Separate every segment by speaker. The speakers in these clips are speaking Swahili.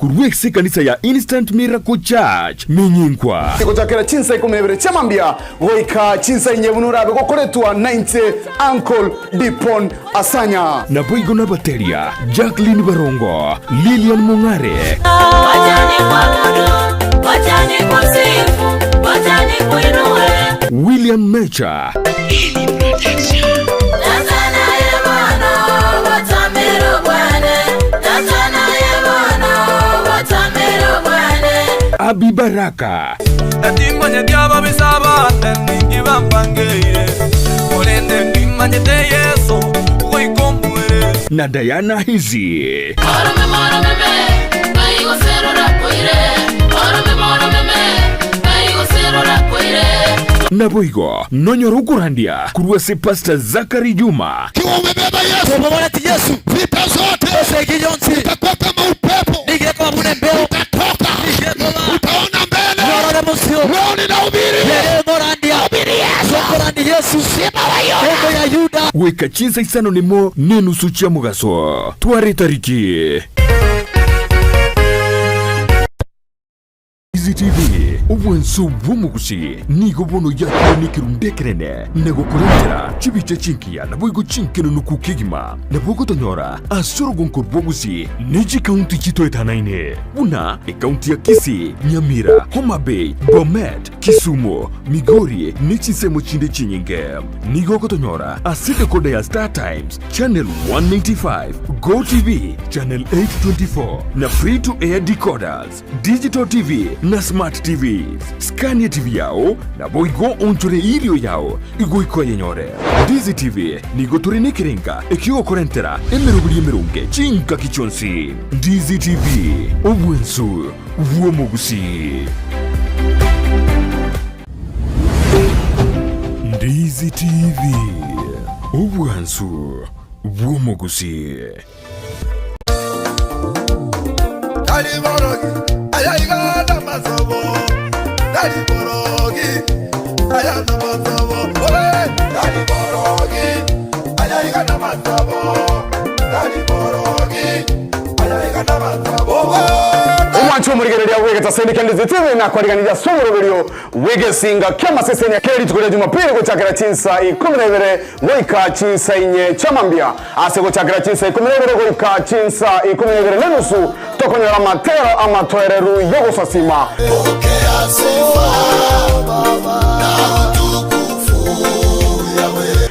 Speaker 1: Kurwekse kanisa ya Instant Miracle Church Minyinkwa.
Speaker 2: Gochakera chinsa 12 chamambia goika chinsa inyebunurabe gokoretwa 90 Uncle Dipon Asanya.
Speaker 1: Na boigo na bateria Jacqueline Barongo, Lilian Mungare, William Mecha, Abi Baraka, na Diana Hizi. Naboigo nonyora kuruase Pastor Zakari Juma.
Speaker 3: Kiwa umebeba Yesu, vita zote itakuwa kama upepo, utatoka, utaona mbele. Leo ninahubiri Yesu, Simba wa Yuda.
Speaker 1: Weka chinsa isano nimo nenusu chia mugaso tware tariki TV obwenso bw'omugusi nigo bono yakuonekerundekerene negokorentera chibicha chinkiya naboigo chinkenunuku kegima nabogotonyora ase orogonko rw'obusi nechikaunti chitoetanaine buna ekaunti ya Kisii, Nyamira, Homa Bay, Bomet, Kisumu, Migori nechinsemo chinde chinyinge. Nigo gotonyora ase dekoda ya Star Times Channel 195, Go TV Channel 824 na free to air decoders, digital TV na smart TVs. Scania TV yao na boigo onchore ilio yao igoiko yenyore. Dizi TV nigo turinekerenga ekigokorentera emerobiri emerunge chinka kichonsi. Dizi TV obwensu bw'omugusi. Ndizi TV obwansu bw'omugusi.
Speaker 2: Omwanchi omorigereria wegeta sendika Ndizi TV nakwariganiria soborobero wegesinga kiamasesenia keri tukuria Jumapili gochakera chinsa 12 goika chinsa inye chamambia ase gochakera chinsa 12 goika chinsa 12 nenusu tokonyora matero amatoereru yogosasima.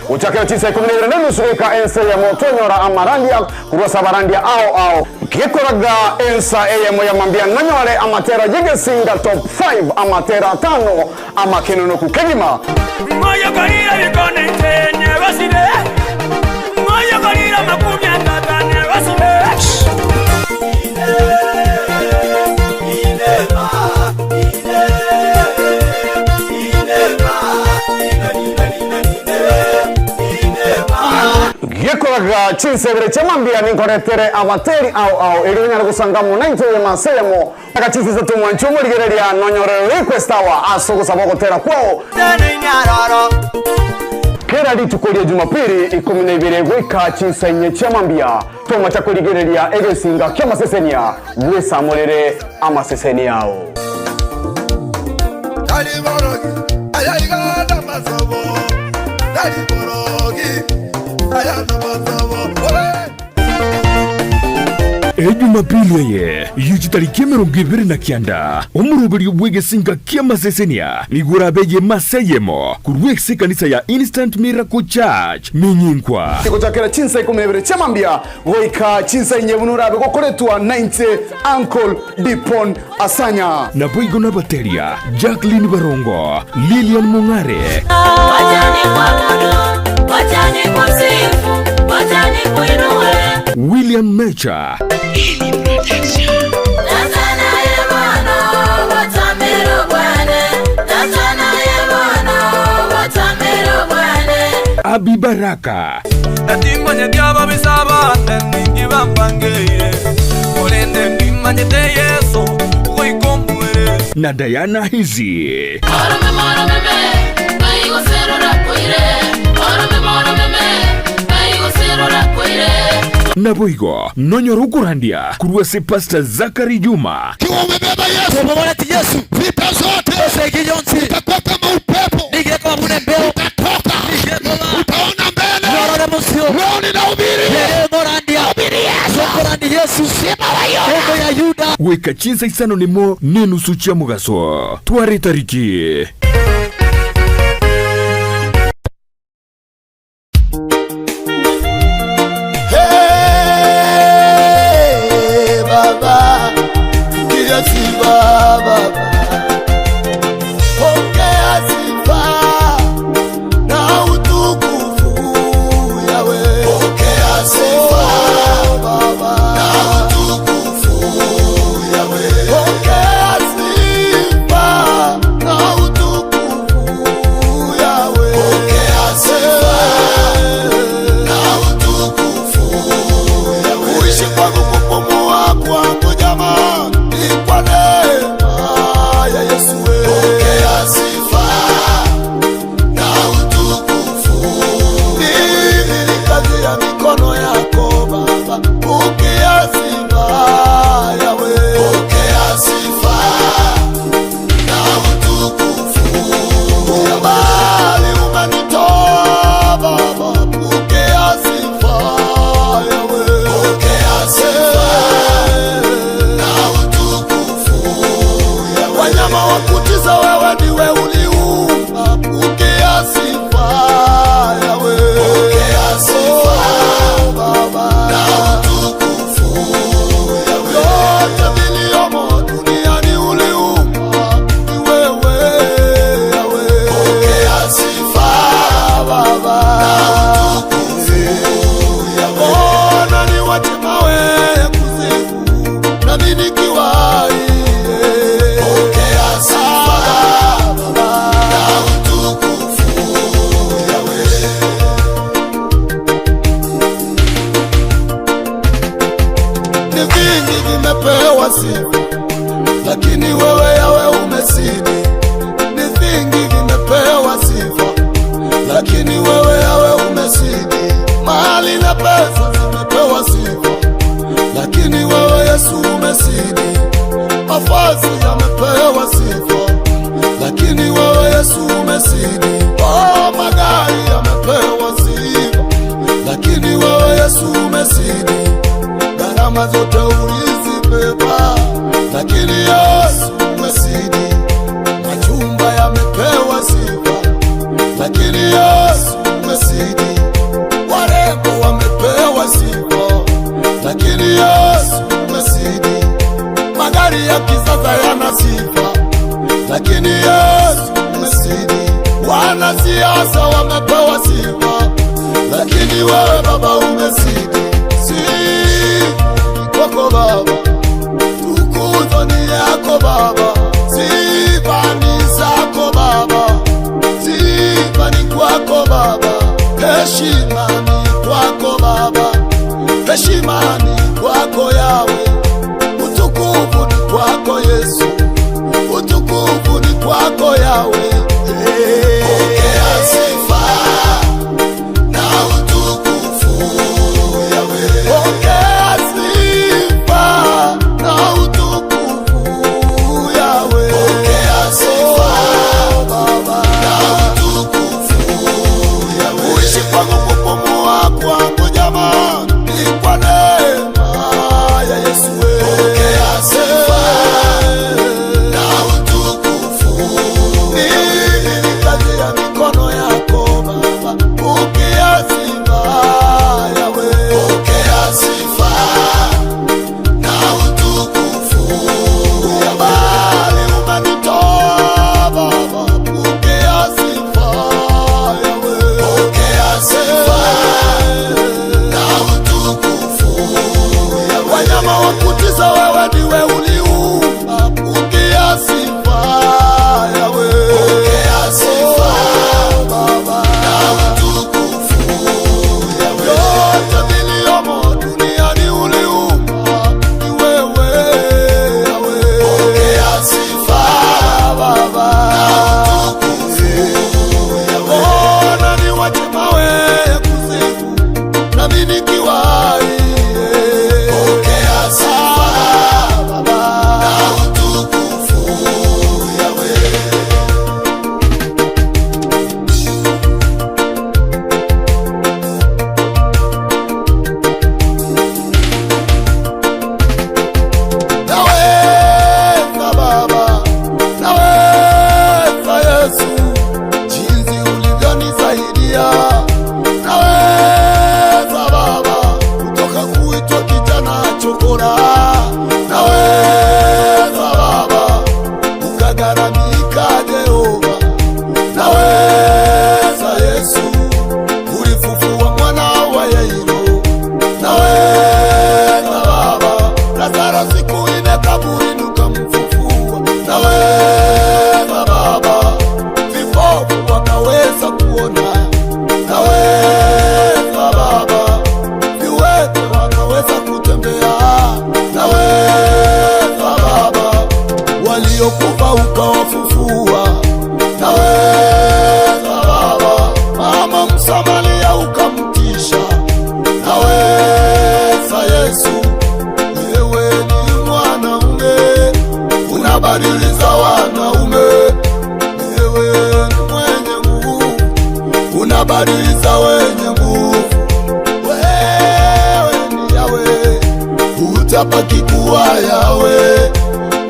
Speaker 2: Uchakera chinsa 12 nenusu goika ensa ya motonyora amarandia kurwasa barandia ao ao gekoraga ensa eyemo yamambia nonyore amatera yegesinga top 5 amatera 5 amakenunuku kegima. Gekoraga chinsebere chamambia ninkoretere abateri ao ao erionyara gusangamo 90 masemo akachisisa tumwanchi omorigereria nonyore request awa ase ogosaba ogotera kwao kera rituko ria Jumapili 12 goika chinsa inye chamambia tomacha korigereria egesinga kiamasesenia bwesamorere amaseseni ao.
Speaker 1: Ejumapili eye yichitariki 29 omurubiri bwegesinga kiamasesenia nigurabeye maseyemo kurwekse kanisa ya Instant Miracle Church Minyinkwa.
Speaker 2: Gochakera chinsa 12 chamambia goika chinsa inyebunurabe gokoretwa 90 Uncle Dipon Asanya.
Speaker 1: Na boigo na bateria Jacqueline Barongo, Lilian Mungare, William Mecha, Abi Baraka, na Diana Hizi. Naboigo nonyora okorandia korwa ase Pastor Zachary Juma.
Speaker 4: Ukiwa umebeba Yesu,
Speaker 3: Tobobora Yesu.
Speaker 4: Vita zote
Speaker 3: Esegi yonsi.
Speaker 4: Itakuwa kama upepo,
Speaker 3: Nigeko buna embeo.
Speaker 4: Utatoka,
Speaker 3: Nigeko
Speaker 4: utaona mbele.
Speaker 3: Yorore musio.
Speaker 4: Leo ninahubiri
Speaker 3: Lero ngorandia. Ngorandia Yesu. Ego ya Yuda.
Speaker 1: Goika chinsa isano nemo nenusu chia mogaso. Tware tariki.
Speaker 5: Hey, Baba, Pokea sifa Baba, pokea sifa na utukufu Yawe, pokea sifa Baba na utukufu Yawe, pokea sifa na utukufu Yawe, pokea sifa na utukufu Yawe. Kuishi kwangu kupumua kwangu jamaa ni kwa neema ya Yesu. Pokea sifa na utukufu. Mimi ni kazi ya mikono yako Baba. Pokea sifa Yawe. Pokea sifa na utukufu. Umbali umenitoa Baba. Pokea sifa Yawe. Pokea sifa na utukufu. Wanyama wa kutiza wewe ndiwe uliumba. Pokea sifa Yawe. Pokea sifa Baba na utukufu. Yote viliomo duniani uliumba ni wewe Yawe. Pokea sifa Baba na utukufu. Ona niwache mawe ya kuzimu nami nikiwa hai. Pokea sifa Baba na utukufu Yawe. Ni vingi vimepewa sifa, lakini wewe Yawe umezidi. Ni vingi vimepewa sifa, lakini wewe Yawe umezidi. Mali na pesa zimepewa sifa, lakini wewe Yesu umezidi. Mavazi yamepewa sifa, lakini wewe Yesu umezidi. Oh, magari yamepewa sifa, lakini wewe Yesu umezidi. Gharama zote ulizibeba, lakini Yesu umezidi. Majumba yamepewa sifa, lakini Yesu umezidi. Warembo wamepewa sifa, lakini Yesu umezidi. Magari ya kisasa yana sifa, lakini Yesu umezidi. Wanasiasa wamepewa sifa, lakini wewe Baba umezidi. Sifa kwako Baba, tukuzo ni yako Baba, sifa ni zako Baba, sifa ni kwako Baba, heshima ni kwako Baba, heshima ni kwako Yawe, utukufu ni kwako Yesu, utukufu ni kwako Yawe. Pokea sifa na utukufu Yawe. Pokea sifa Yatima ukawafufua, naweza Baba. Mama Msamaria ukamtisha, naweza Yesu. Wewe ni mwanaume, unabadiliza wanaume. Wewe ni mwenye nguvu, unabadiliza wenye nguvu. Wewe ni Yawe, utabaki kuwa Yawe.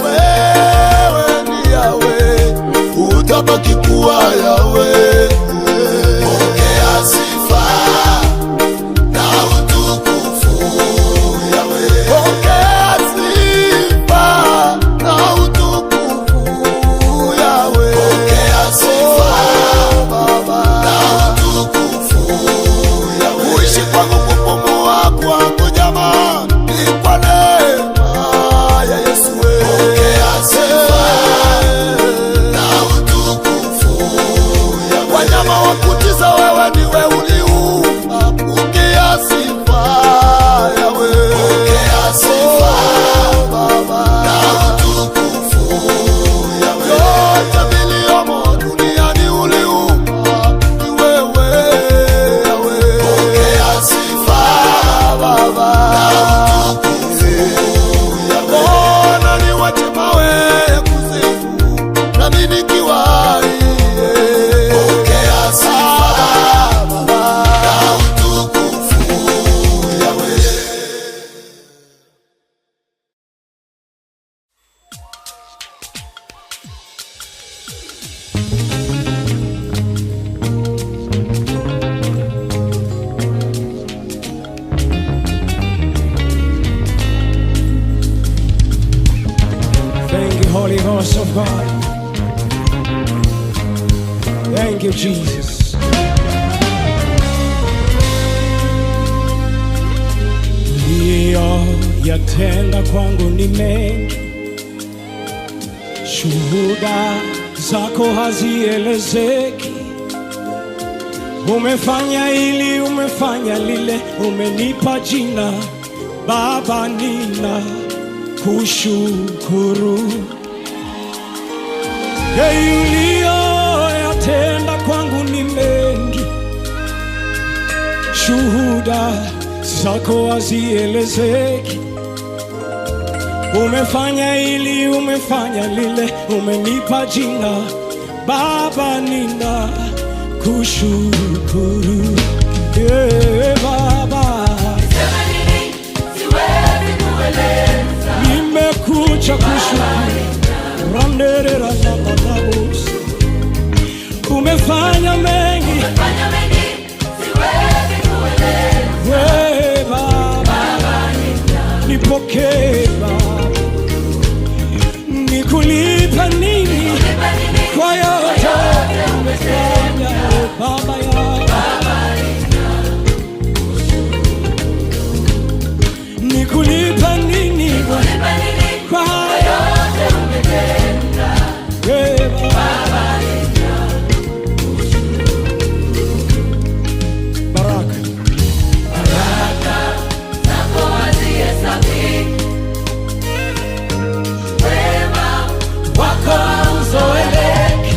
Speaker 5: Wewe ni Yawe, utabaki kuwa Yawe. Pokea sifa na utukufu Yawe. Pokea sifa na utukufu Yawe. Pokea sifa Baba na utukufu Yawe. Kuishi kwangu kupumua kwangu jamaa ni kwa neema ya Yesu. Pokea sifa na utukufu Yawe. Wanyama wa kutiza wewe ndiwe uliumba. Pokea sifa Yawe. Pokea sifa Baba na utukufu Yawe. Yote viliomo duniani uliumba ni wewe Yawe. Pokea sifa Baba na utukufu Yawe. Mbona niwache mawe ya kuzimu nami nikiwa hai? Pokea sifa Baba na utukufu Yawe.
Speaker 6: Thank you, Holy Ghost of God. Thank you, Jesus. Uliyoyatenda kwangu ni mengi, shuhuda zako hazielezeki. Umefanya hili, umefanya lile, umenipa jina Baba, nina kushukuru. Hey, uliyoyatenda kwangu ni mengi, shuhuda zako hazielezeki. Umefanya hili, umefanya lile, umenipa jina Baba, nina kushukuru. Yeah, Baba, nimekuja kushukuru. Randerera la la la bos. Umefanya mengi, we Baba, nipokee Baba, nikulipa nini kwa yote umefanya Baba yangu, nikulipa nini kwa yote we Baba. Baraka wako hauzoeleki.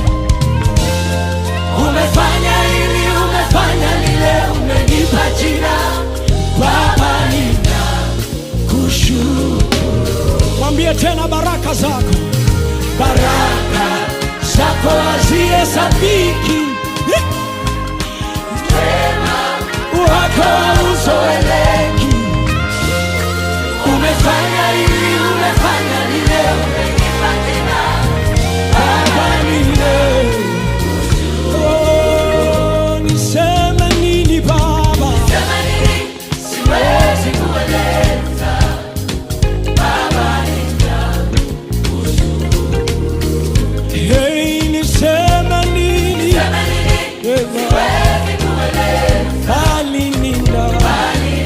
Speaker 6: Umefanya hili, umefanya lile, umenipa jina Baba, nina kushukuru. Mwambie tena baraka zako, baraka zako hazihesabiki, wako hauzoeleki. Umefanya hili, umefanya lile, umenipa jina Baba, nina. Oh, niseme nini Baba?
Speaker 7: Siwezi kueleza Baba, nina
Speaker 6: Hey, niseme nini?
Speaker 7: Niseme nini?
Speaker 6: Eh,
Speaker 7: Siwezi kueleza
Speaker 6: Bali nina
Speaker 7: bali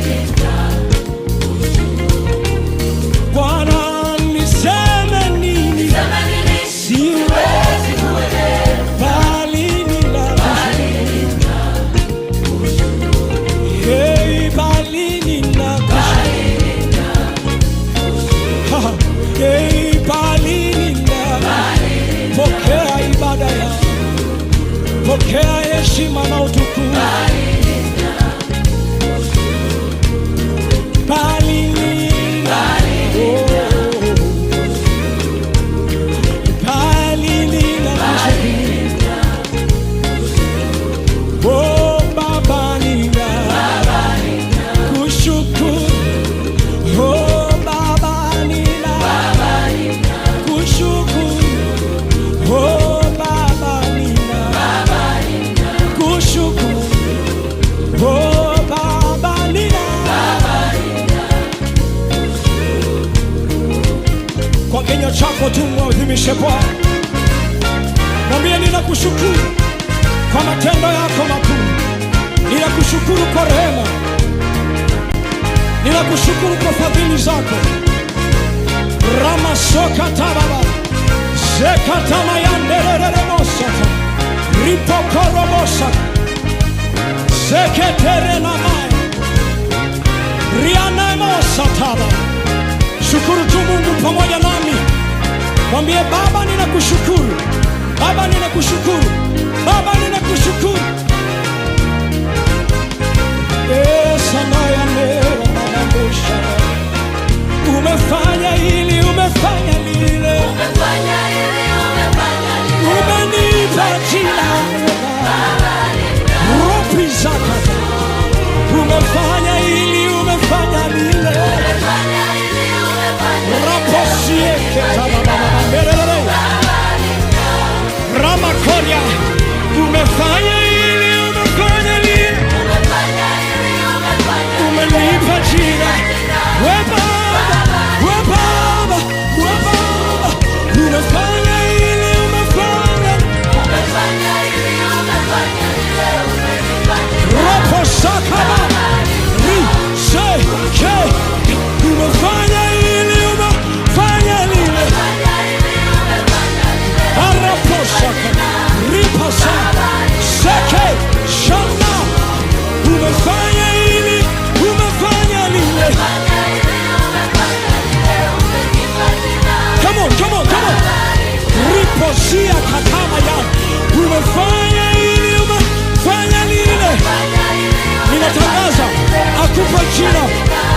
Speaker 6: Chako tu mwadhimishe Bwana, mwambie ninakushukuru kwa matendo yako makuu, ninakushukuru kwa rehema, ninakushukuru kwa fadhili zako. Ramasokatababa zekatamayandereremosata ripokorobosa zeketerenamaya rianemosataba. Shukuru tu Mungu pamoja nami, mwambie Baba ninakushukuru, Baba ninakushukuru, Baba ninakushukuru. Esanayaneramanamoshana umefanya hili, umefanya lile, umenipa jina ropi zakata, umefanya hili, umefanya lile, raposieketababababerere ramakoria, umefanya hili, umefanya lile, umenipa jina we Baba, we Baba, we Baba, umefanya hili, umefanya ropo sakaba ri se ke, umefanya hili, umefanya lile, arapo saka ripasa seke shana, umefanya hili, umefanya lile. Come on, come on, come on. Riposia katama ya. Umefanya hili, umefanya lile. Ninatangaza akupe jina,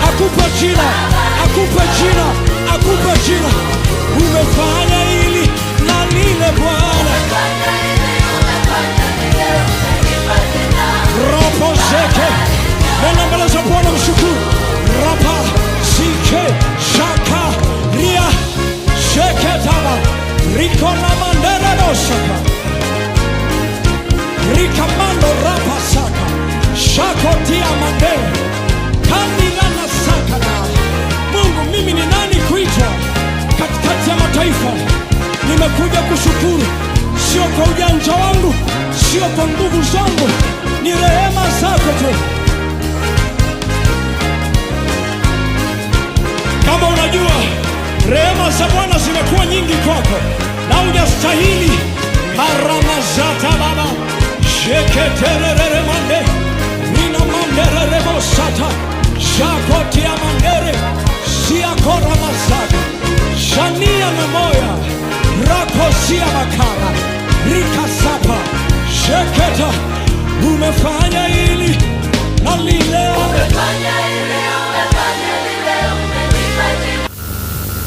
Speaker 6: akupe jina, akupe jina, akupe jina. Umefanya hili na lile Bwana. Ropo zeke. Nenda mbele za Bwana mshukuru. Rapa zike shaka ria sheketaba rikona mandere dosaka rikamando rapa saka shakotia mandere kanilana saka na Mungu, mimi ni nani kuitwa katikati ya mataifa? Nimekuja kushukuru, sio kwa ujanja wangu, sio kwa nguvu zangu, ni rehema zako tu. Kama unajua rehema za Bwana zimekuwa nyingi kwako na hujastahili, maramazata baba sheketereremande nina mandererebosata shakotia mandere siakoramazaka shania na moya rakosia makara rikasapa sheketa, umefanya hili na lile.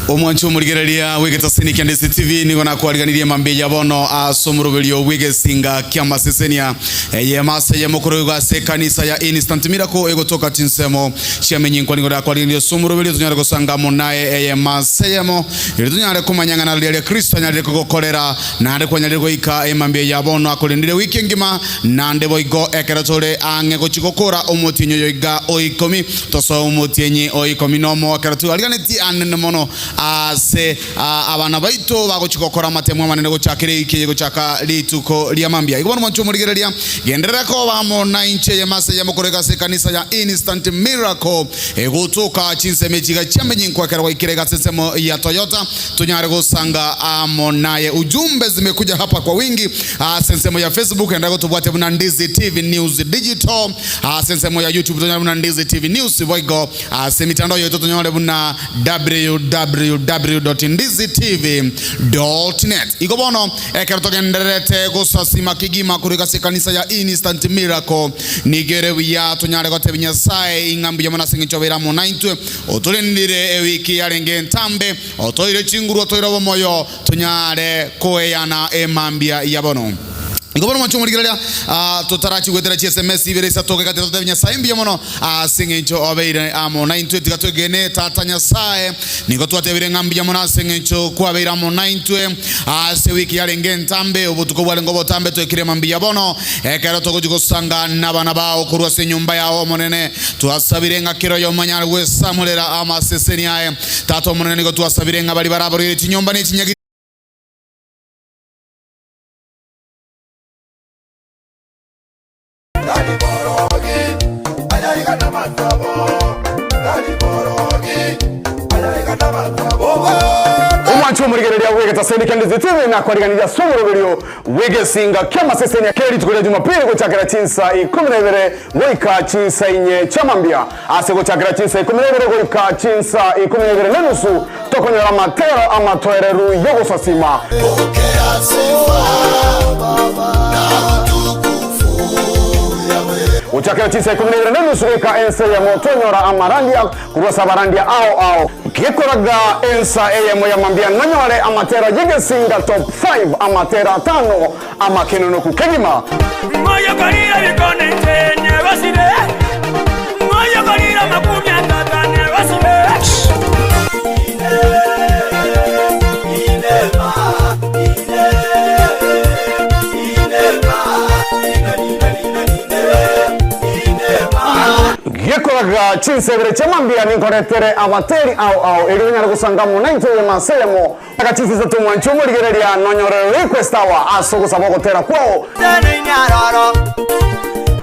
Speaker 8: Omwancho omorigereria wĩgĩta kia Ndisi TV nigo nakwariganirie mambia bono asomoroberio wĩgĩcinga kia masesenia ye maseye mokoro gase kanisa ya Instant Miracle egotoka chinsemo chiamenyinkwa nigo nakwariganirie somoroberio tunyare gosanga monaye eye maseyemo iri tunyare kumanyang'ana riria Kristo anyarire kugokorera nande kwanyarire goika emambia ya bono akorendire wiki ngima nande boigo ekero tore ang'e gochigokora omotinyo yoiga oikomi tosoa omotienyi oikomi nomo ekero twariganetie anene mono ase abana baito bagochigokora amatemo amanene gochakire iki gochaka rituko ria mambia igo bono mwancho omorigereria gendererako bamo na inche yemase yamokoreka ase kanisa ya Instant Miracle egotoka chinseme chiga chiamenyinkwa ekero gwaikire gase ensemo ya Toyota tunyare gosanga amo naye ujumbe zimekuja hapa kwa wingi ase ensemo ya Facebook enda gotobwate buna Ndizi TV News Digital ase ensemo ya YouTube tunyare buna Ndizi TV News boigo ase mitandao yoito tunyare buna www.ndizitv.net igo bono ekero togendererete gosasima kigima kuri ase kanisa ya Instant Miracle nigere buya tunyare gotebia Nyasaye ing'ambu yamo nase eng'encho obeire amo naintwe otorendire ewiki yarenge entambe otoire chinguru otoire obomoyo tunyare koeyana emambia ya bono. Igobona mwancho murigereria tutarachi gwetera chi SMS ibere isatoke kati totebe Nyasaye mbuya mono ase eng'encho obeire amo na intwe tiga twegene tata Nyasaye nigo twatebire ng'a mbuya mono ase eng'encho kwabeire amo na intwe ase wiki yarenge ntambe obotuko bwarenge obotambe twekire mbuya bono ekero togochi gosanga n'abana bao korwa ase enyomba yao omonene twasabire ng'a kero yomanyare gwesamurera amaseseni aye tata omonene nigo twasabire ng'a bari baraborire chinyomba na echinyagi
Speaker 2: Omwancho omorigereria bwegeta Seni Candice TV na kwariganiria somoroberio bw'egesinga ky'amaseseni keri rituko ria Jumapili gochakera chinsa 12 goika chinsa 4 chamambia ase gochakera chinsa 12 goika chinsa 12:30 tokonyora amatero amatoereru yogosasima.
Speaker 5: Pokea sifa na utukufu Yahweh.
Speaker 2: Gochakera chinsa 12:30 goika ensa ya motonyora amarandia kurwasa abarandia ao ao gekoraga ensa eyemo yamambia nonyore amatera yegesinga top 5 amatera 5 amakenonoku kegima.
Speaker 7: Moyo kalira bikone ntenye basire. Moyo kalira makumi atatu ne basire.
Speaker 2: Gekoraga chinsebere chamambia ninkoretere abateri ao ao erionyara gusanga mu 90 masemo akachisisa tumwancho murigereria nonyore request awa asogosaba gotera kwao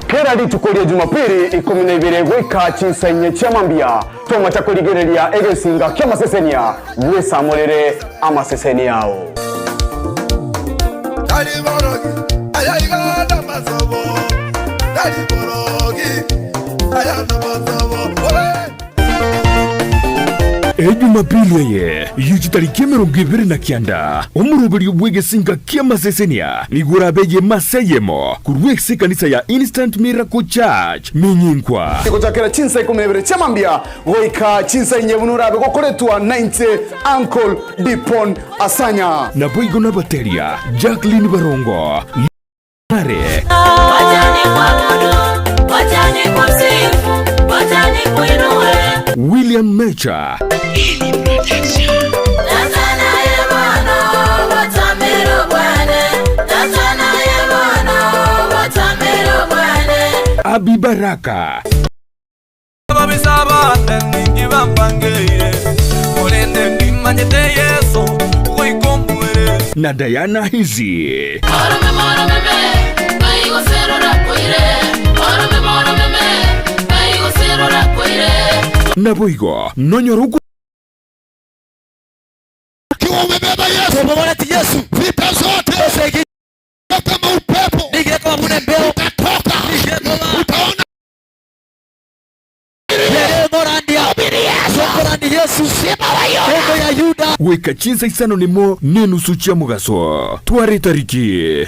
Speaker 2: kera rituko ria Jumapili 12 goika chinsa 4 chamambia tomacha kurigereria egesinga ky'amasesenia bwesamurere amaseseni ao.
Speaker 1: Ejumapili eye yichitariki 29 omurubiri bw'egesinga ky'amasesenia nigurabeye maseyemo kurwekse kanisa ya Instant Miracle Church minyinkwa
Speaker 2: gochakera chinsa 12 chamambia goika chinsa 4 bunurabe gokoretwa 90 Uncle Dipon Asanya
Speaker 1: na boigo na bateria Jacqueline Barongo Mare William Mecha Abi Baraka na Diana Hizi. Naboigo nonyoruku
Speaker 4: Ukiwa umebeba Yesu,
Speaker 3: Bwana ati Yesu
Speaker 4: vita zote kama upepo
Speaker 3: nigire kama mune mbeo
Speaker 4: utatoka, utaona
Speaker 3: Yesu Simba ya Yuda
Speaker 1: weka chinsa isano nimo nenusu chia mugaso tware tariki.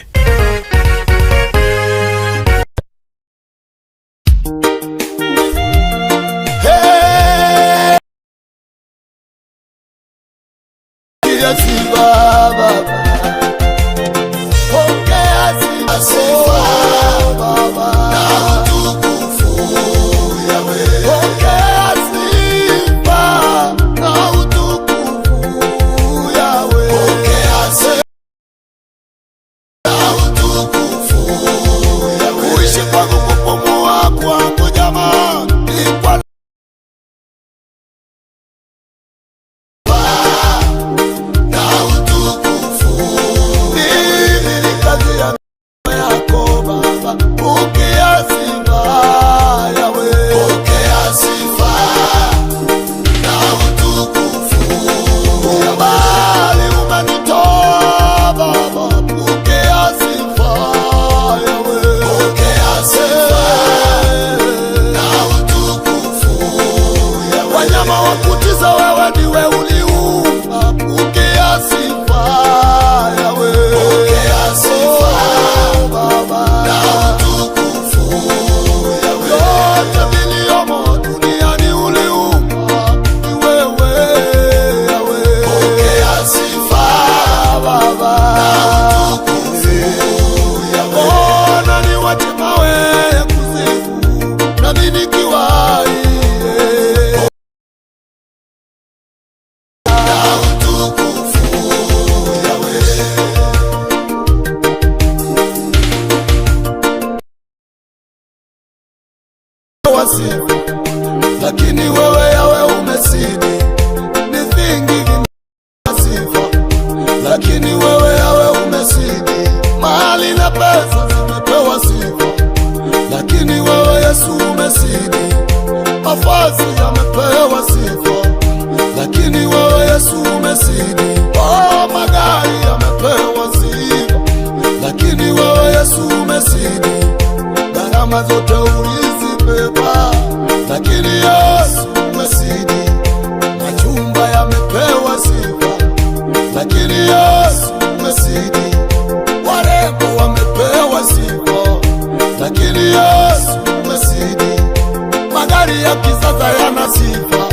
Speaker 5: lakini wewe yawe umezidi. Mali na pesa zimepewa sifa, lakini wewe Yesu umezidi. Mavazi yamepewa sifa, lakini wewe Yesu umezidi. Oh, magari yamepewa sifa, lakini wewe Yesu umezidi. Gharama zote ulizibeba, lakini Yesu umezidi. Majumba yamepewa sifa, lakini Yesu umezidi. Warembo wamepewa sifa, lakini Yesu umezidi. Magari ya kisasa yana sifa,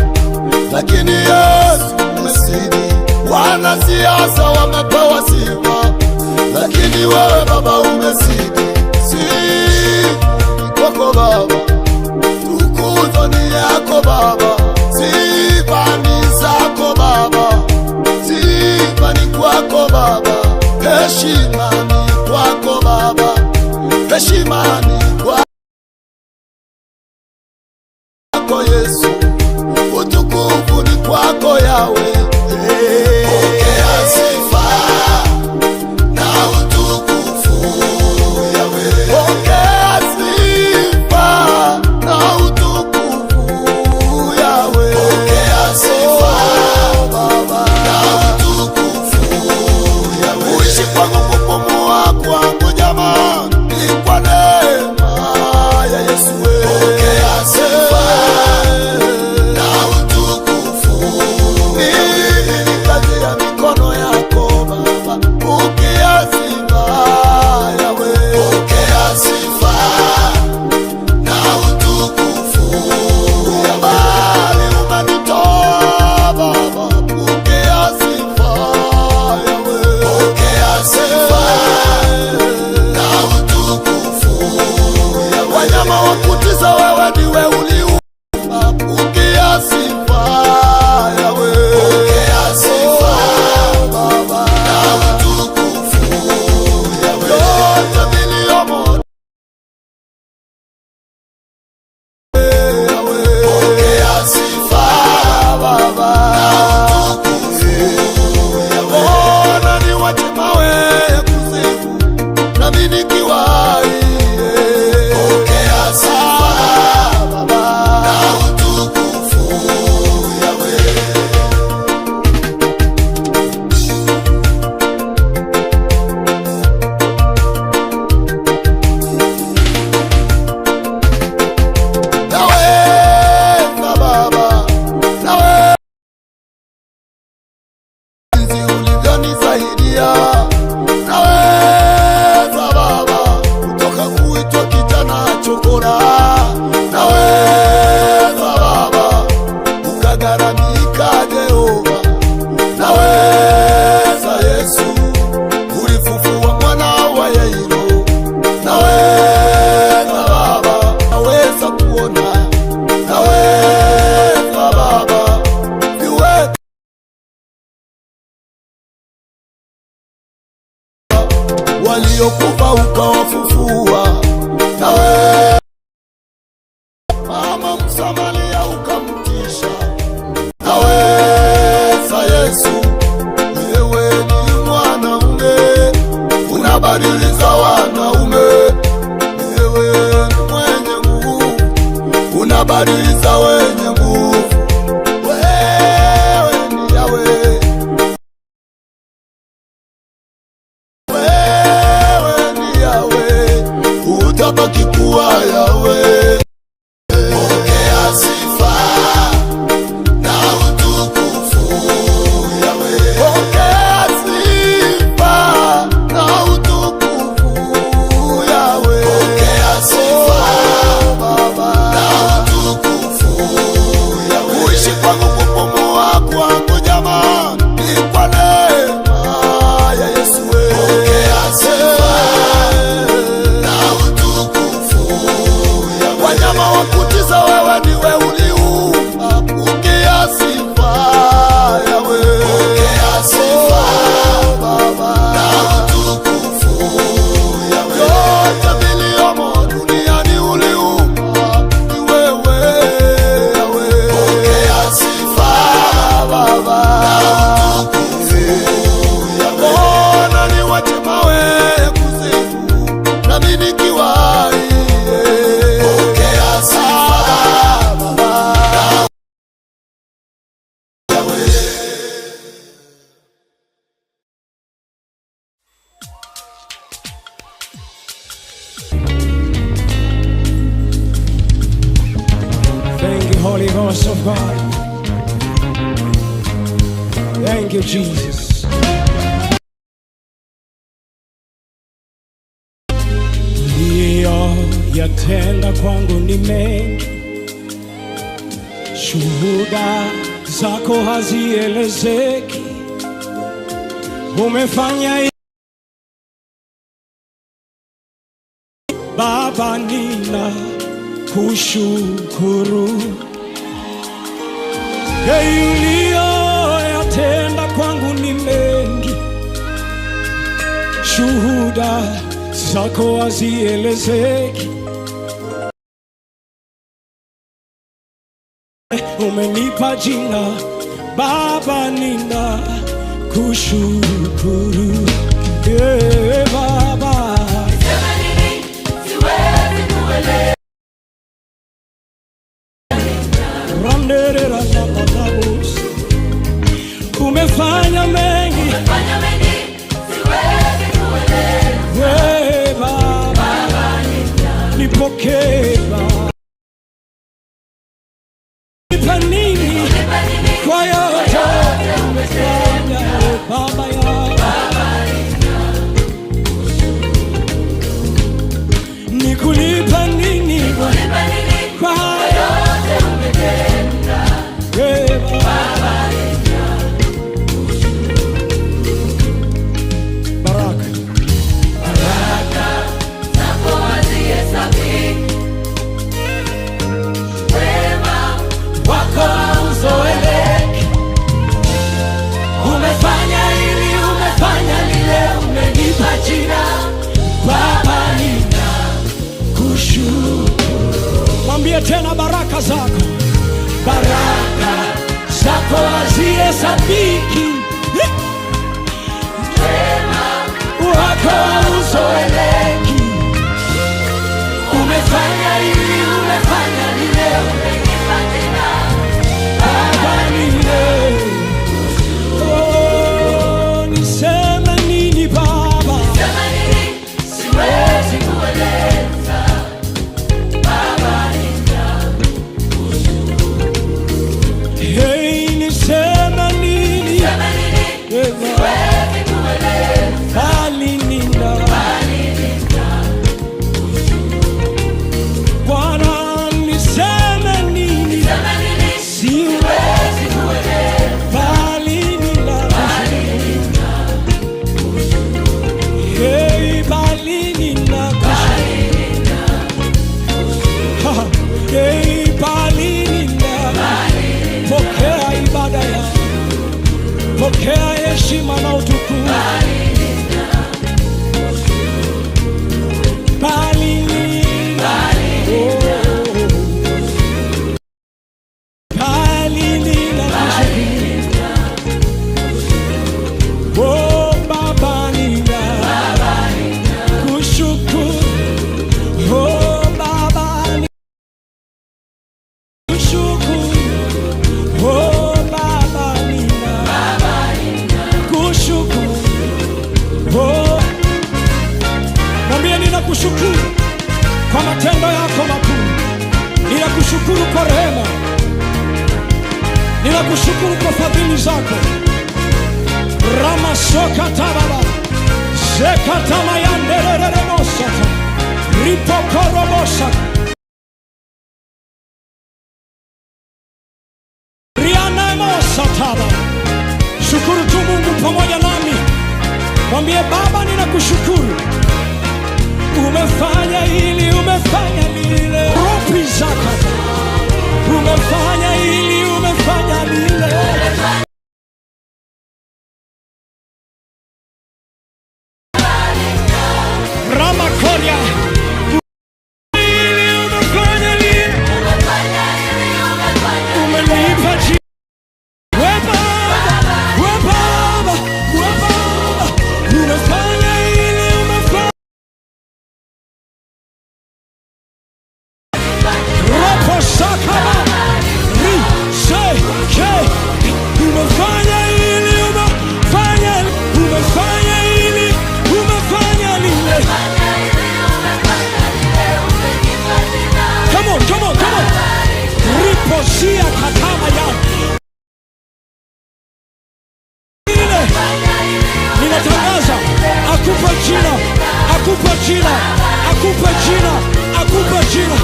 Speaker 5: lakini Yesu umezidi. Wanasiasa wamepewa sifa, lakini wewe Baba umezidi. Sifa ni kwako Baba, tukuzo ni yako Baba, sifa ni zako Baba, sifa ni kwako Baba, heshima ni kwako Baba, heshima ni kwako Yesu, utukufu ni kwako Yawe. Pokea sifa na utukufu Yawe. Pokea sifa na utukufu Yawe. Pokea sifa Baba na utukufu Yawe. Kuishi kwangu kupumua kwangu jamaa ni kwa neema ya Yesu. Pokea sifa na utukufu. Mimi ni kazi ya mikono yako Baba, pokea sifa Yawe. Pokea sifa na utukufu. Mbali umenitoa Baba, pokea sifa Yawe. Pokea sifa na utukufu. Wanyama wa kutisha wewe ndiwe uliumba, pokea sifa Yawe. Pokea sifa Baba na utukufu Yawe. Yote viliomo Yawe. Pokea sifa Baba na utukufu Yawe. Ona niwache mawe ya kusifu nami nikiwa hai. Pokea sifa Baba na utukufu Yawe. Naweza Baba, naweza jinsi ulivyonisaidia. Naweza Baba, kutoka kuitwa kijana chokora. Naweza Baba, ukagharamika Jehova. Naweza Yesu, ulifufua mwana wa Yairo. Naweza Baba, naweza kuona. Naweza Baba, viwete waliokufa ukawafufua. Nawe mama Msamaria ukamtisha. Naweza Yesu, wewe ni mwanaume, unabadiliza wanaume. Wewe ni mwenye nguvu, unabadiliza wenye nguvu. Wewe ni Yawe, wewe ni Yawe, utabaki kuwa Yawe. Pokea sifa.
Speaker 6: Thank you, Holy Ghost of God. Thank you, Jesus. Yatenda kwangu ni mengi, shuhuda zako hazielezeki. Umefanya Baba, nina kushukuru. Hey, uliyoyatenda kwangu ni mengi, shuhuda zako hazielezeki. Umenipa jina Baba, nina kushukuru. Yeah, Baba. Randereranamanabus. Umefanya mengi, we Baba, nipokee Baba. Nipa nini kwa yote umefanya, we Baba yangu. Nikulipa nini kwa yote we Baba. Baraka. Wako hauzoeleki. Umefanya hili, umefanya lile, umenipa jina Baba, ninakushukuru. Mwambie tena baraka zako, baraka zako hazihesabiki, wako hauzoeleki. Umefanya hili, umefanya lile, umenipa jina Baba, nina Oh, niseme nini Baba? Hey, niseme nini? Eh, Bali nina Bwana, niseme nini? Siwezi bali nina Hey, bali nina Ha, hey, bali nina Pokea ibada ya, pokea heshima na utukufu. Bali nina, oh, bali nina kushukuru. Oh, Baba nina kushukuru. Oh, Baba nina kushukuru. Oh, Baba nina kushukuru. Oh, mwambie ninakushukuru kwa matendo yako makuu, ninakushukuru kwa rehema, ninakushukuru kwa fadhili zako. Ramasokatababa zekatamayandereremosata ripokorobosa rianemosataba. Shukuru tu Mungu pamoja nami, mwambie Baba, ninakushukuru umefanya hili, umefanya lile, ropi zaka umefanya hili, umefanya lile. Ramakoria hili, umefanya lile, umenipa we Baba, we Baba, we Baba, umefanya hili, umefanya ropo sakaba. jina, akupe jina, akupe jina.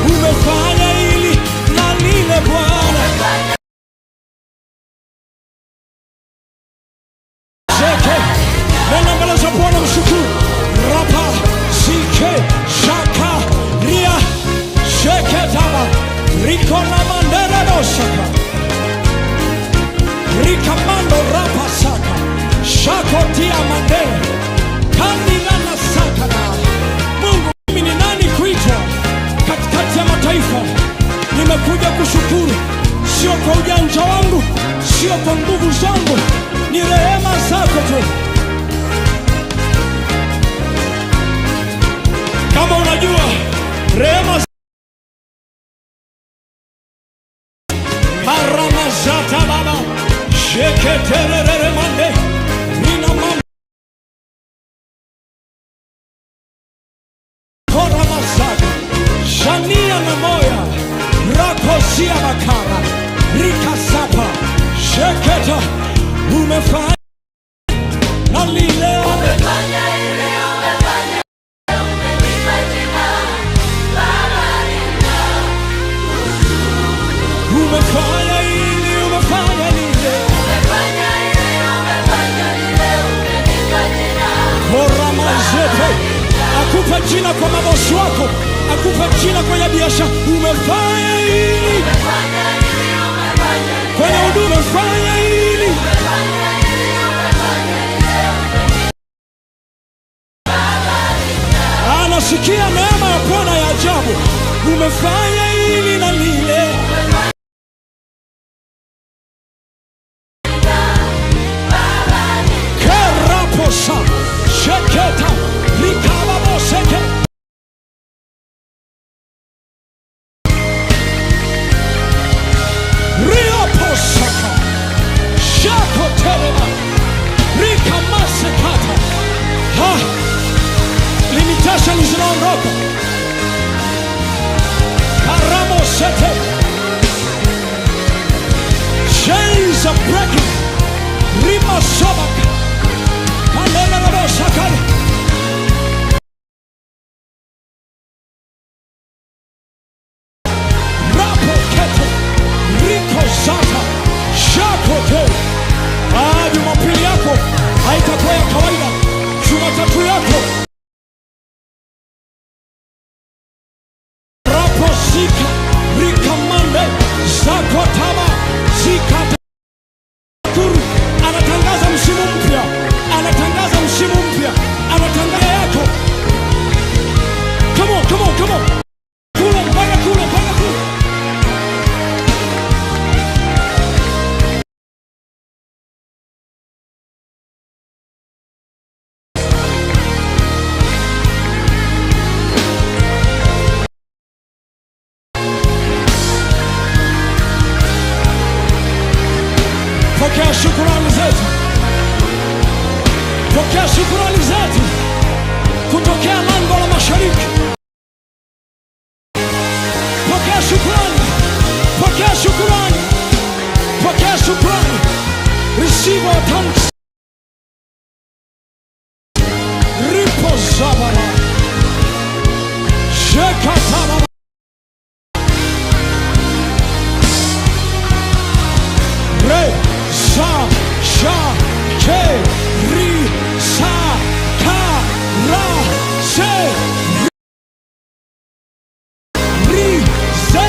Speaker 6: Umefanya hili na lile Bwana. Zeke, nenda mbele za Bwana mshukuru. Rapa, zike, shaka, ria, sheke taba, riko na mandere dosaka. Rikamando rapa saka, shako tia mandere, kanila na saka na. Mungu, mimi ni nani kuitwa katikati ya mataifa? Nimekuja kushukuru, sio kwa ujanja wangu, sio kwa nguvu zangu, ni rehema zako tu. Kama unajua rehema maramazata baba sheketereremande nina makoramasaka shania na moya rakosia makara rikasapa sheketa umefanya na lile umefanya ili umefanya lile koramazete akupe jina kwa mabosi wako, akupe jina kwenye biashara. Umefanya hili kwenye huduma, umefanya hili. Anasikia neema ya Bwana ya ajabu. Umefanya hili na lile. Keraposa sheketa rikababoseke rioposaka shakotelema rikamasekata. Ha, limitation zinaondoka. Karamosete, chains are breaking. Rimasobaka kandelelebosakale. Rapokete rikozata shakote. Ah, Jumapili yako haitakuwa ya kawaida. Jumatatu yako raposika rikamande zakotaba zikatakuru. Anatangaza msimu mpya, anatangaza msimu mpya, anatangaza yako. Come on, come on, come on. Kule mpaka kule mpaka kule. Pokea shukurani zetu, pokea shukurani zetu kutokea lango la mashariki. Pokea shukurani, pokea shukurani, pokea shukurani. Receive our thanks. Ripo zabala shekatala re sa sha ke ri sa ka ra se ri ze.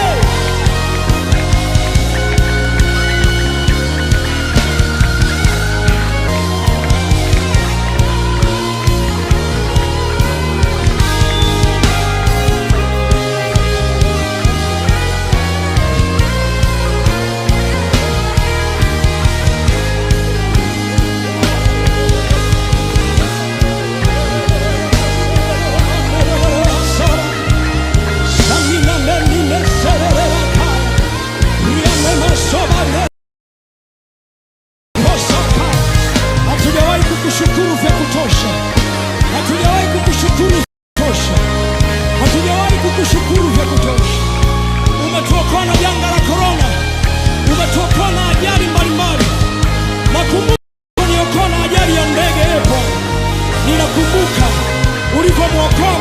Speaker 6: Hatujawahi kukushukuru vya kutosha, hatujawahi kukushukuru vya kutosha, hatujawahi kukushukuru vya kutosha. Umetuokoa na janga la korona, umetuokoa na ajali mbalimbali. Nakumbuka uliokoa na ajali ya ndege epo. Ninakumbuka ulivyomwokoa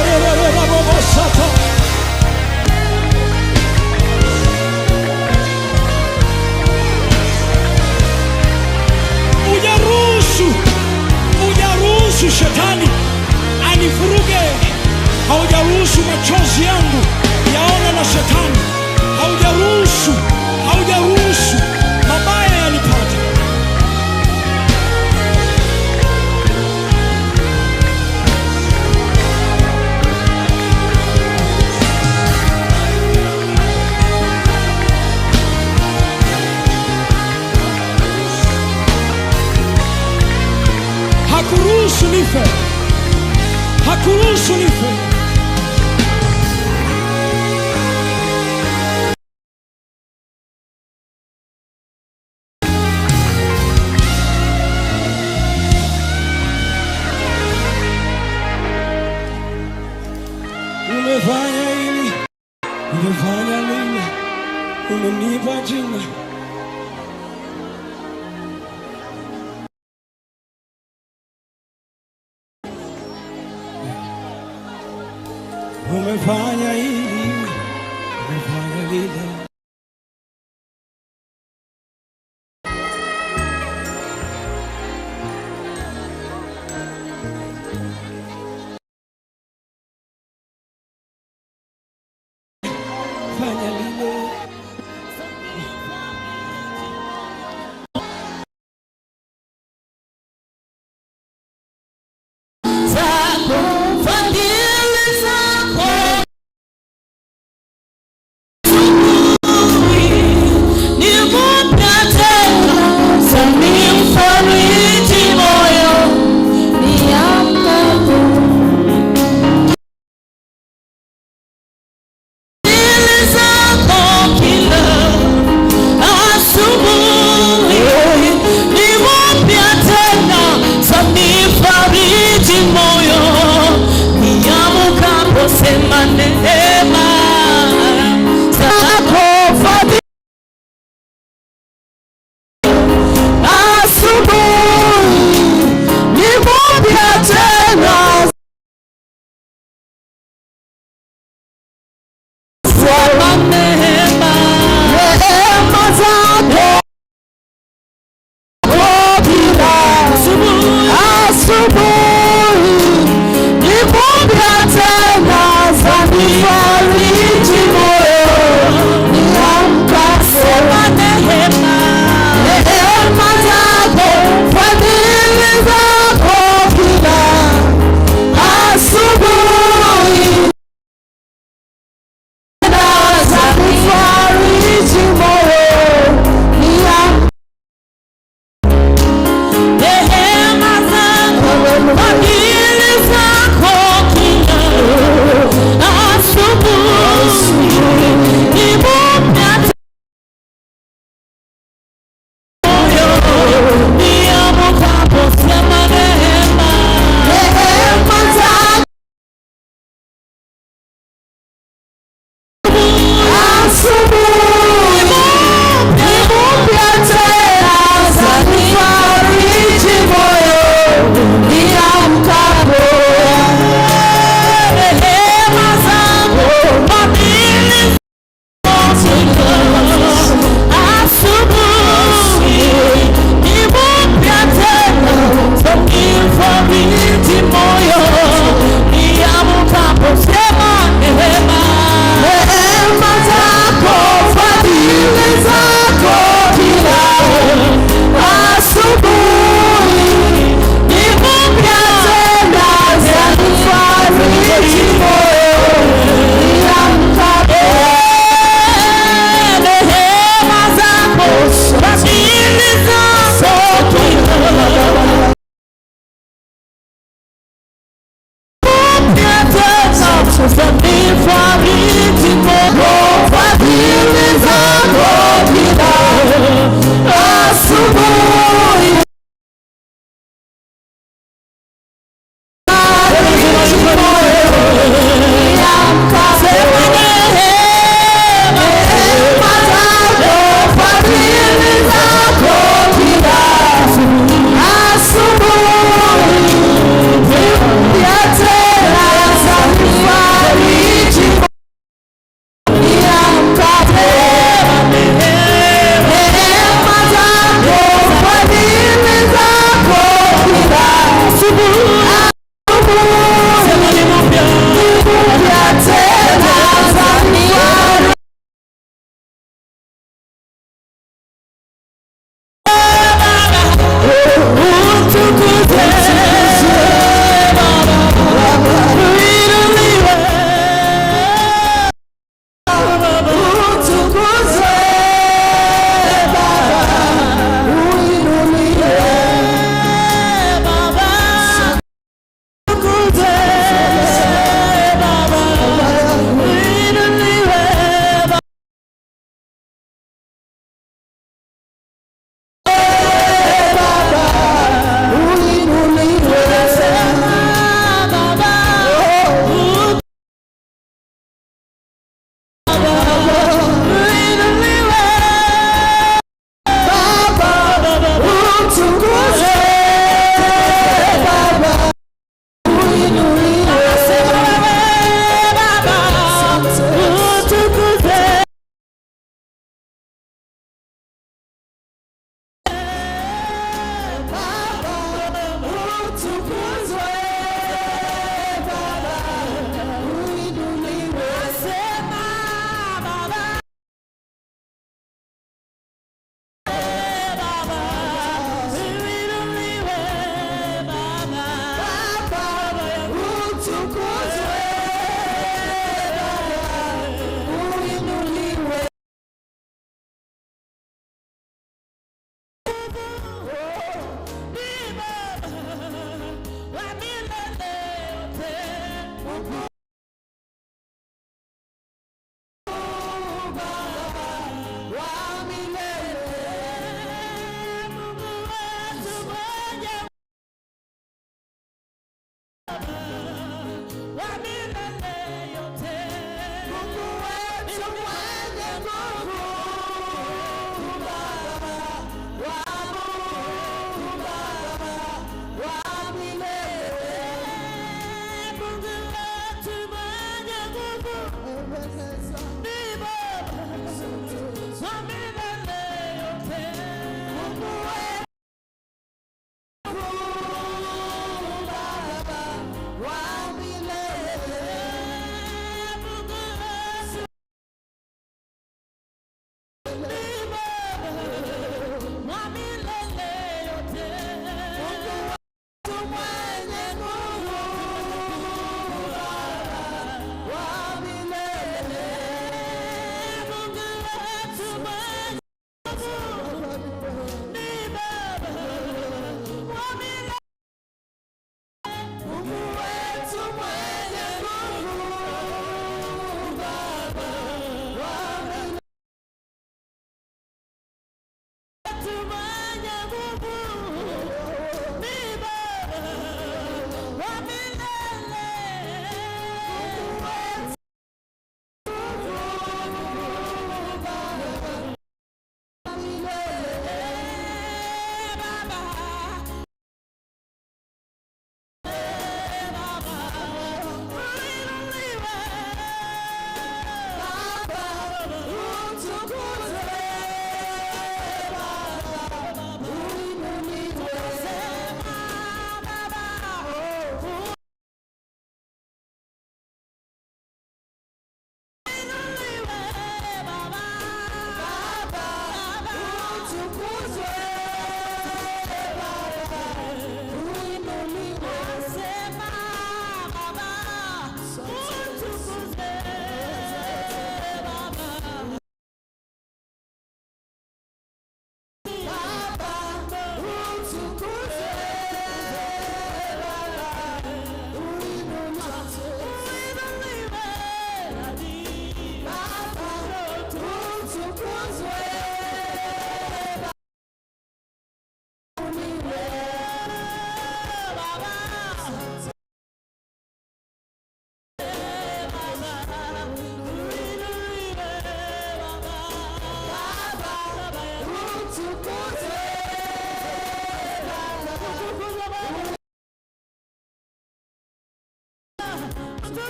Speaker 6: Shanererererererabobosata. Ujaruhusu, ujaruhusu shetani anivuruge. Haujaruhusu machozi yangu yaone na shetani. Haujaruhusu, haujaruhusu mabaya yanipate. Hakuruhusu nife, hakuruhusu nife. Umefanya hili, umefanya lile, umenipa jina. Umefanya hili, umefanya lile. Fanya lile.
Speaker 3: Zako, fadhili zako.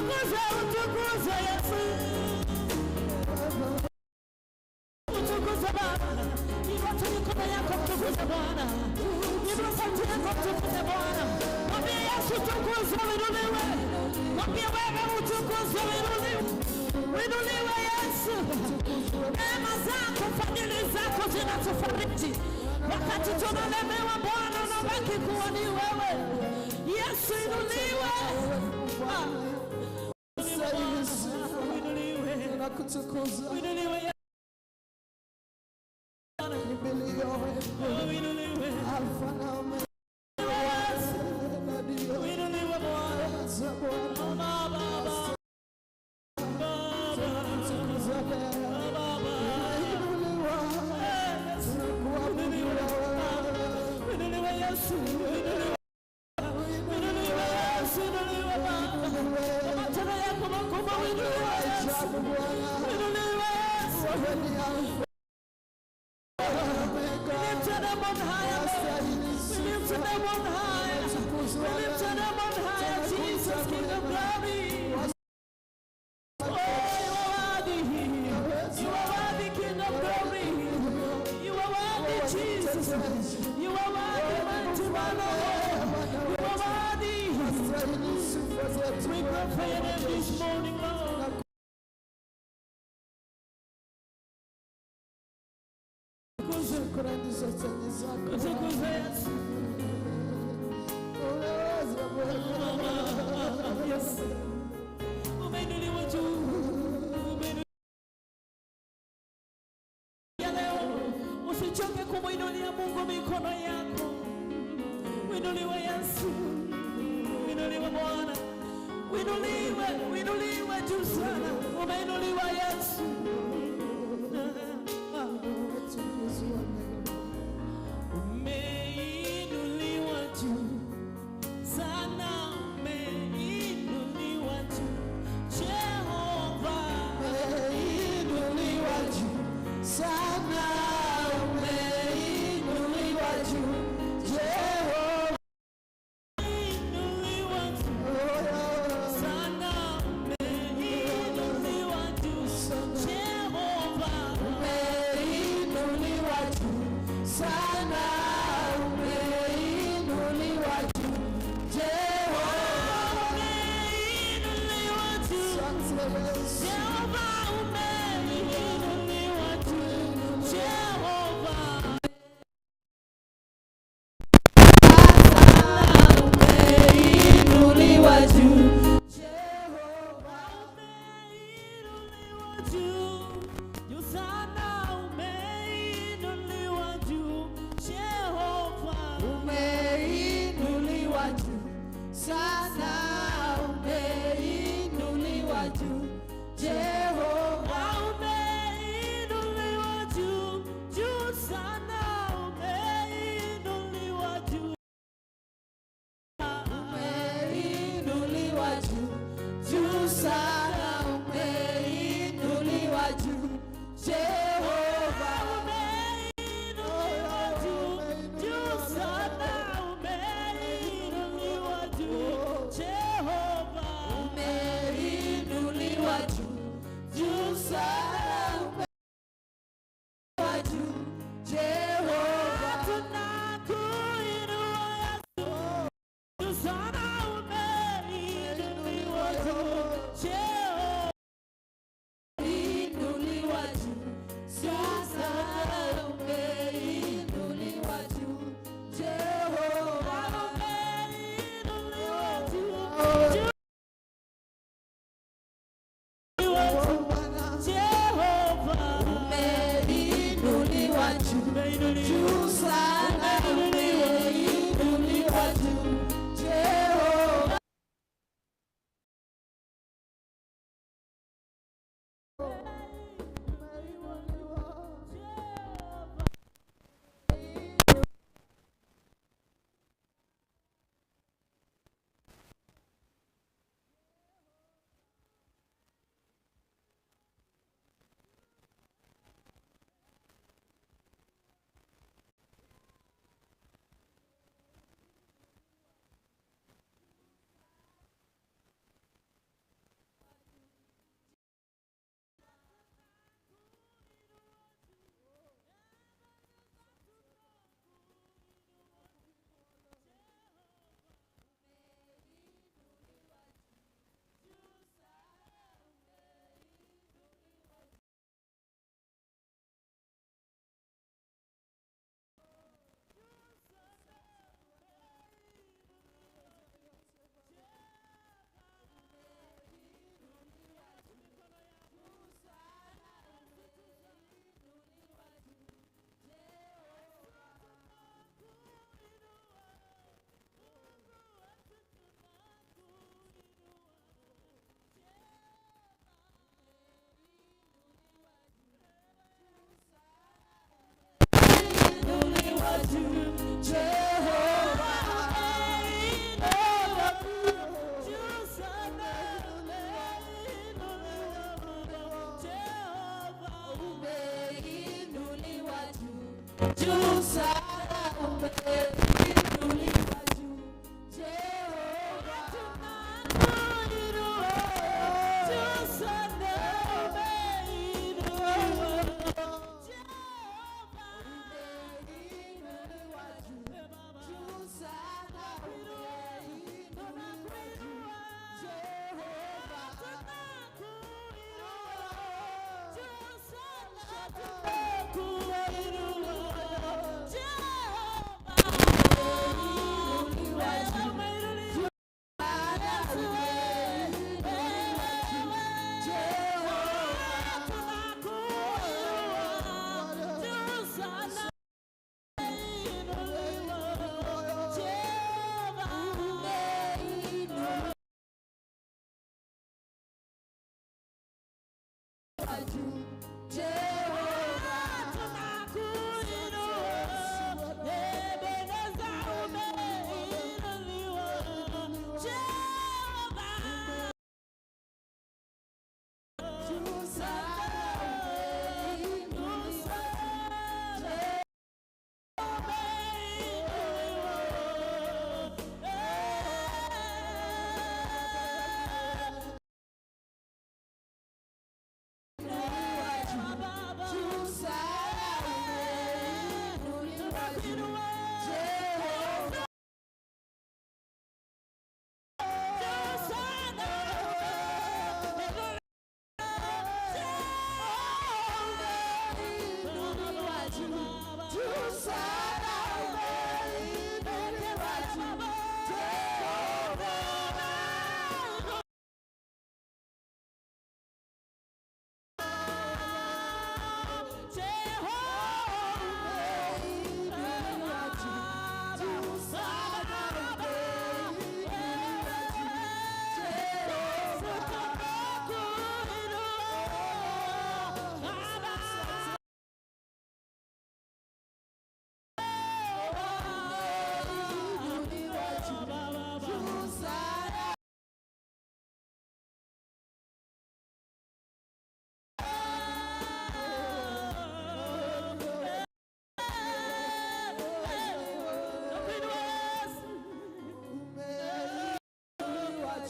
Speaker 9: Utukuzwe, utukuzwe Yesu. Utukuzwe Baba. Inua tu mikono yako mtukuze Bwana. Inua sauti yako mtukuze Bwana. Mwambie Yesu utukuzwe, uinuliwe. Mwambie wewe utukuzwe, uinuliwe. Uinuliwe Yesu. Neema zako, fadhili zako zinatufariji. Wakati tunalemewa Bwana, unabaki kuwa ni wewe. Yesu inuliwe. Uinuliwe. Uinuliwe Yesu. Uinuliwe. Uinuliwe Bwana. Baba, Baba. Uinuliwe Yesu, uinuliwe. Uinuliwe Yesu, uinuliwe Baba. Kwa matendo yako makubwa, uinuliwe Yesu. Uinuliwe Yesu. We lift your name on high, Lord. We lift your name on high. We lift your name on high, Jesus, King of glory. Oh, you are worthy. You are worthy, King of glory. You are worthy, Jesus. You are worthy, mighty one, oh Lord. You are worthy. We glorify your name this morning, Lord. Utukuze Yesu. Yesu. Umeinuliwa juu. Umeinuliwa leo. Usichoke kumwinulia Mungu mikono yako. Uinuliwe Yesu. Uinuliwe Bwana. Uinuliwe, uinuliwe juu sana. Umeinuliwa Yesu. Umeinuliwa juu sana, umeinuliwa juu Jehova.
Speaker 3: Umeinuliwa juu sana, umeinuliwa juu Jehova.
Speaker 9: Umeinuliwa juu sana, umeinuliwa juu Jehova.
Speaker 3: Umeinuliwa juu sana, umeinuliwa juu Jehova.
Speaker 9: Umeinuliwa juu Jehova, umeinuliwa juu Jehova. Umeinuliwa juu Jehova, umeinuliwa juu juu sana, umeinuliwa juu Jehova.
Speaker 3: Umeinuliwa juu sana, umeinuliwa juu Jehova.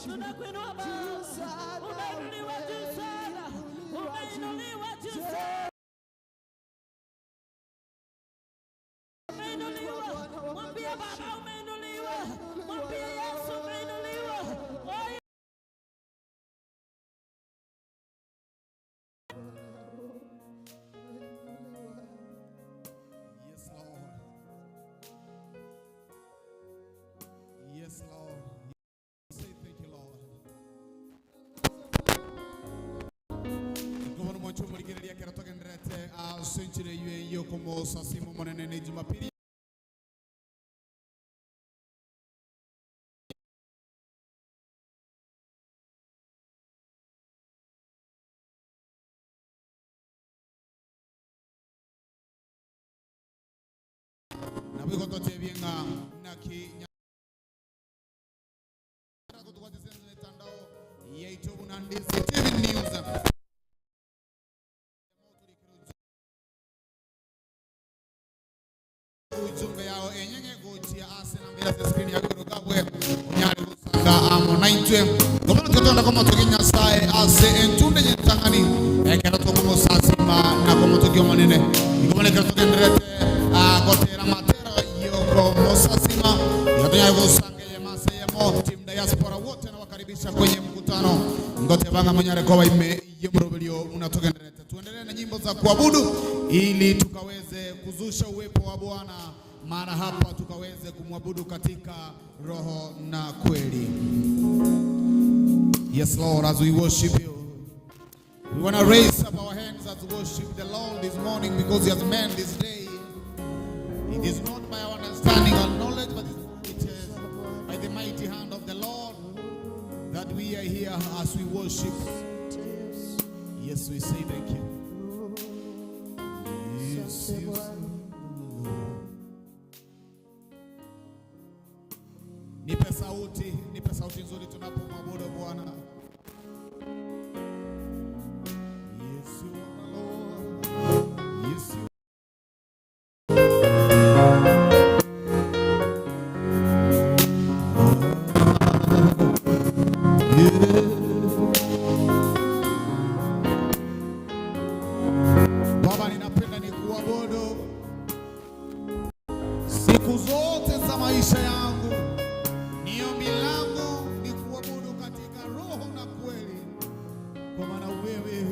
Speaker 9: Tunakuinua Baba. Umeinuliwa juu sana. Umeinuliwa juu sana. Umeinuliwa. Mwambie Baba umeinuliwa. Mwambie Yesu umeinuliwa. Oh,
Speaker 8: Yes, Lord. Yes, Lord. Say thank you, Lord. Ngobona mwancho muligereria kera togenderete asenchire yue yokomo sasimo monene ne Jumapili. Nabwo totebyenga naki mitandao ya YouTube na Ndisi TV News. Ujumbe yao enyenge gochia ase na mbele ya screen ya kurugabwe nyari gusanga amo naintwe ngobona tutonda koma tukinyasaye ase entunde nyentangani ekero tukumosasima na komotukio monene ngobona kero tugenderete gotera matero yoko mosasima yatunyari gusanga yemase yemo team diaspora wote nawakaribisha kwenye mkutano ngote banga mwenyare kwa ime yomrobilio unatogenderete. Tuendelee na nyimbo za kuabudu ili tukaweze kuzusha uwepo wa Bwana maana hapa tukaweze kumwabudu katika roho na kweli. Yes Lord, as we worship you, we want to raise up our hands as we worship the Lord this morning because he has made this day. It is not by our understanding or knowledge, but it is by the mighty hand of the Lord that we are here as we worship. Yes, we say thank you. Yes, yes. Nipe sauti nzuri tunapomwabudu Bwana. Yes, you are the Lord. Yes, you. Baba, ninapenda nikuabudu siku zote za maisha yangu. Ni ombi langu ni kuabudu katika roho na kweli, kwa maana wewe